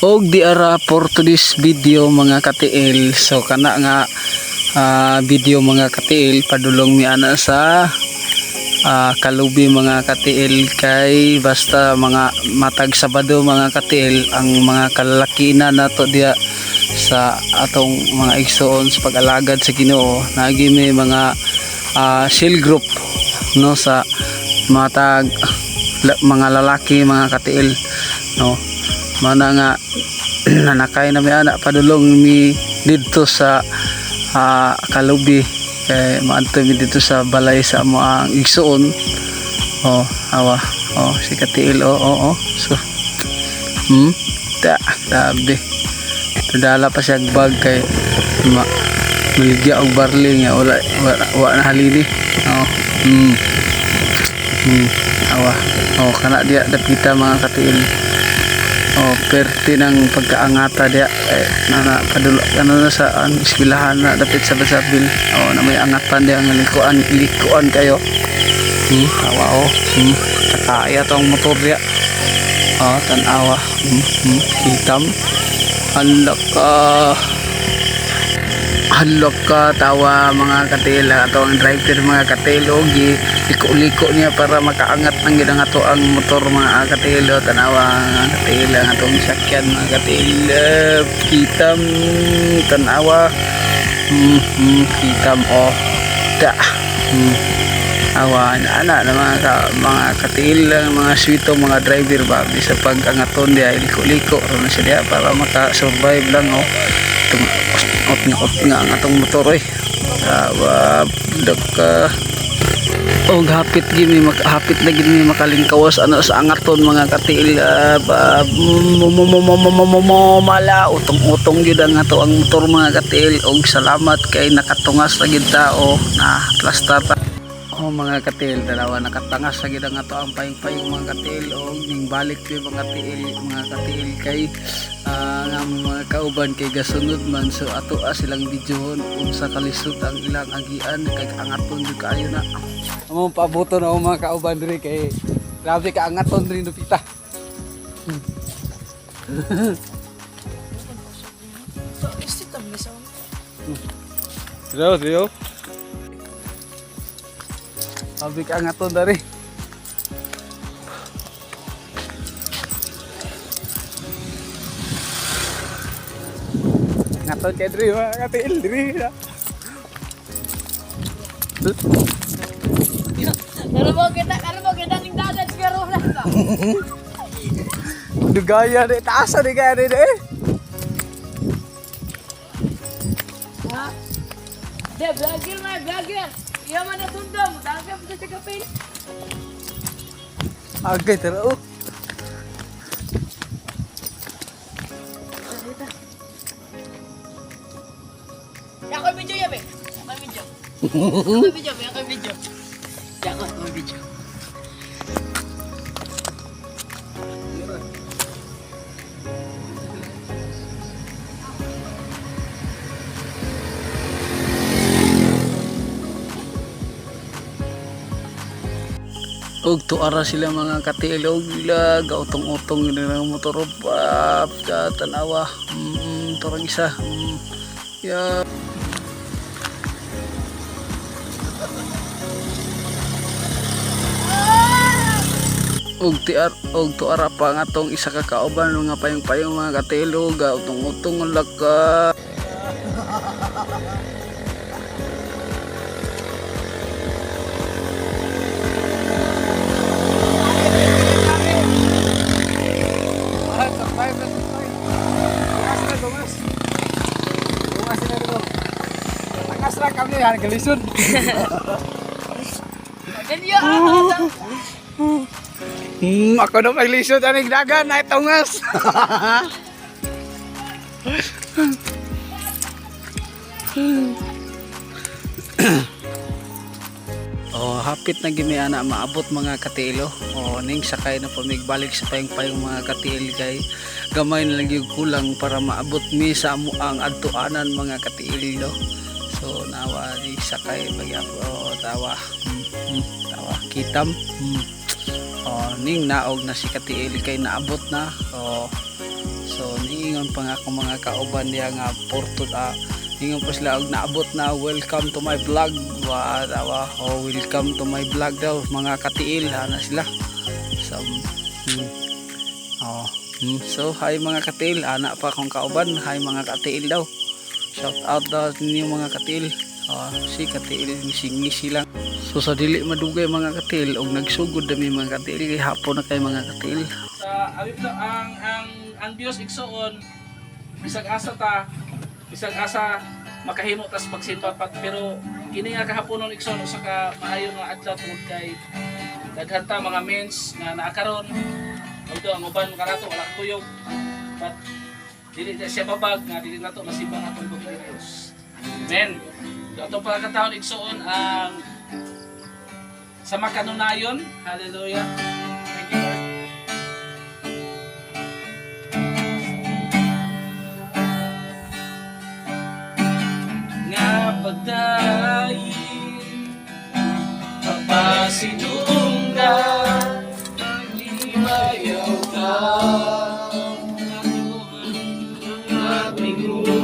Og di ara for today's video, mga katiil. So kana nga video, mga katiil, padulong mi ana sa Kalubi, mga katiil, kay basta mga matag Sabado, mga katiil, ang mga kalalaki na nato diya sa atong mga igsoon sa pag-alagad sa Ginoo, naagi may mga cell group, no, sa matag mga lalaki, mga katiil, no. Mana nga nanakay na mi ana, padulong mi didto sa Kalubi kay maadto mi didto sa balay sa amo ang igsoon. Oh, awa oh, si katiil. Oh, so ta grabe, dala pa siya og bag kay maligya og barley nga wala wala, wala na halini. Oh, awa oh, kana diya dapita, mga katiil. Oh, perti ng pagkaangata diya eh, nana padulo ano na sa ang eskwelahan na dapit sa Basabil. Oh, na may angatan diya nga likuan likuan kayo. Awa oh. Takaya tong motor diya. Oh, tan-awa. Hitam. Hala ka. Hala ka, tawa, mga katiil. Ato ang driver, mga katiil, og liko-liko niya para makaangat ng ginang ato ang motor, mga katiil. O, tanawa, mga katiil, ang atong sakyan, mga katiil. Kitam, tanawa. Kitam oh. Da. Awa ana na mga mga katiil lang, mga swito mga driver ba, bisa pag angaton diya, liko-liko ron na siya diya para maka-survive lang. Oh, tung ot nga ot nga ang atong motor oy. Awa daka og hapit gid mi hapit na gid mi makalingkawas ano sa angaton, mga katiil. Ba mo mo mo mo mo mo mo mala utong-utong gyud ang ato ang motor, mga katiil, og salamat kay nakatungas na gid ta o na plastar ta. Oh, mga katiil, dalawa nakatangas sa gid ang ato ang payong-payong, mga katiil, og ning balik ko, mga katiil, mga katiil, kay nga mga kauban kay gasunod man, so ato silang videohon unsa kalisod ang ilang agian kay angaton jud kaayo na. Amo pabuto na ako, mga kauban, diri kay grabe ka angaton diri dupita. So, isip kami sa Drio, drio. Grabe ka angaton dari. Angaton kay diri, mga katiil, diri na. Ano mo kita ning dagat siguro na ba? Dugaya di taas di kaya di eh. Ha? De, vlogger na, vlogger. Iya man na sundam, dagat pa sa kapil. Agay tara oh. Ako video yabe. Ako video. Ako video, ako video. Ako ako video. Og tuara sila, mga katiil, og ila gautong-utong nila ang motor pa tanawa. Turang isa. Yeah. Og tiar og tuara pa nga tong isa ka kauban, mga payong-payong, mga katiil, og gautong-utong laka. Tungas na dito. Tungas na kami, han galisod. Ganyan. Ako na may lisod aning dagan na tungas. Oh, hapit na gimi ana maabot, mga katiilo. Oh, ning sakay na pamigbalik sa payong-payong, mga katiil, kay gamay na lang yung kulang para maabot mi sa amo ang adtuanan, mga katiil, no. So nawa di sakay pagyapon. Oh, tawa. Tawa kitam. Oh, ning naog na si katiil kay naabot na. Oh. So ning Niingon pa nga akong mga kauban niya nga porto ingon pa sila og naabot na, "Welcome to my vlog." Wa wa oh, "Welcome to my vlog" daw, mga katiil, ana sila. So oh, So hi, mga katiil, ana pa akong kauban, "Hi, mga katiil" daw. Shout out daw ninyo, mga katiil. Oh, si katiil ngisi lang. So sa dili madugay, mga katiil, og nagsugod dami, mga katiil, kay hapon na kay, mga katiil. Sa awit na ang Dios, igsuon, bisag asa ta, bisag asa makahimo tas pagsimba pat, pero kini nga kahaponon, igsuon, usa ka maayo nga adlaw tungod kay daghan ta mga mens nga naa karon, although ang uban kanato wala kuyog, but dili na siya babag nga dili nato masimba ang atong Dios. Amen. So, atong pagkatawon, igsuon, ang sa makanunayon. Hallelujah. Thank you, Lord. Nga pagdayin papasidunggan, limayaw ka nga tiguan.